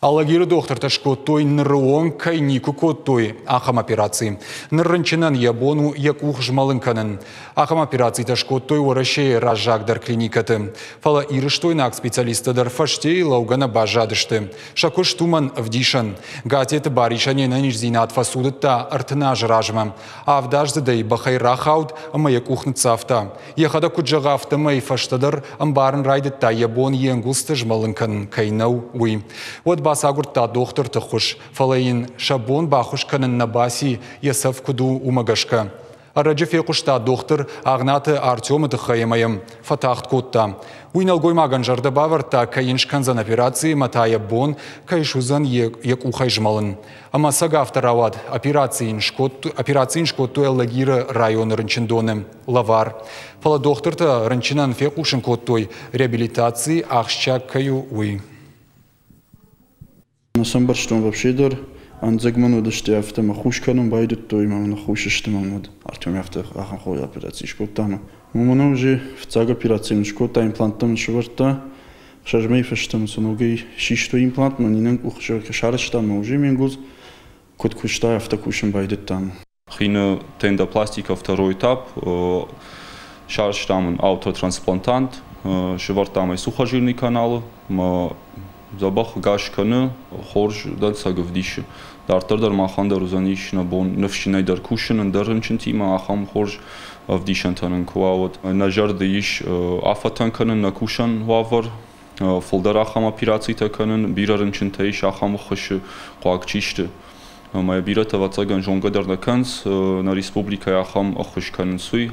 Алагиры дохтыртӕ скодтой, ныры онг кӕй никуы кодтой, ахӕм операци. Ныр рынчынӕн йӕ бон у йӕ къух змӕлын кӕнын. Ахӕм операцитӕ скодтой Уӕрӕсейы раззагдӕр клиникӕты. Фӕлӕ ирыстойнаг специалисттӕ дӕр фӕстейы лӕугӕ нӕ баззадысты. Сӕ куыст уымӕн ӕвдисӕн. Гатеты Барисӕн йе нӕниздзинад фӕцудыдта 30 азы размӕ. Авдаздзыдӕй бӕхӕй рахауд ӕмӕ йӕ къух ныццавта. Йӕхӕдӕг куыд зӕгъы, афтӕмӕй фӕстӕдӕр ӕмбарын райдыдта, йӕ бон йе нгуылдзты змӕлын кӕнын кӕй нӕу, уый. Уӕд бацагуырдта дохтырты ххуыс, фӕлӕ йын сӕ бон баххуыс кӕнын нӕ баци, йӕ цӕф куыд у, уымӕ гӕсгӕ. Ӕрӕджы фехъуыста дохтыр Агънаты Артемы тыххӕй ӕмӕ йӕм фӕтагъд кодта. Уый нӕлгоймагӕн зӕрдӕ бавӕрдта, кӕй йын скӕндзӕн операци ӕмӕ та йӕ бон кӕй суыдзӕн йӕ къухӕй змӕлын. Ӕмӕ ӕцӕг афтӕ рауад, операци йын скодтой Алагиры районы рынчындоны лӕвар. Фӕлӕ дохтыртӕ рынчынӕн фехъусын кодтой, реабилитаци ахсджиаг кӕй у, уый. Нӕ сӕмбӕрстон вообще дӕр, ӕндзыг мын уыдысты, афтӕ мӕ хус кӕнын байдыдтой, мӕ ныххус сты мӕм уӕд. Артем афтӕ ахӕм хорз операци скодта ӕмӕ уымӕн уже фыццаг операци мын скодта, импланттӕ мын сӕвӕрдта. Сӕрмӕйы фӕстӕ мын сӕ ногӕй систой имплант, мӕ нинӕн къух сарӕзта ӕмӕ уже ме нгуылдз куыд куыста, афтӕ кусын байдыдтам. Хины тендопластика второй этап сарӕзтам ын аутотрансплантант, сӕвӕрдтам ӕй сухожильный каналы, ӕмӕ дзӕбӕх гас кӕны, хорз дӕнцӕг ӕвдисы. Дарддӕр дӕр махӕн дӕр уыдзӕнис нӕ бон ныфсджынӕй дӕр кусын ӕндӕр рынчынтимӕ, ахӕм хорз ӕвдисӕнтӕ нын куы уа, уӕд. Нӕ зӕрды ис афӕтӕн кӕнын нӕ кусӕн уавӕр, фылдӕр ахӕм операцитӕ кӕнын, бирӕ рынчынтӕ ис ахӕм ӕххуысы хъуаг чи сты. Ӕмӕ бирӕтӕ, ӕвӕццӕгӕн, зонгӕ дӕр нӕ кӕнынц, нӕ республикӕйы ахӕм ӕххуыс кӕнынц, уый.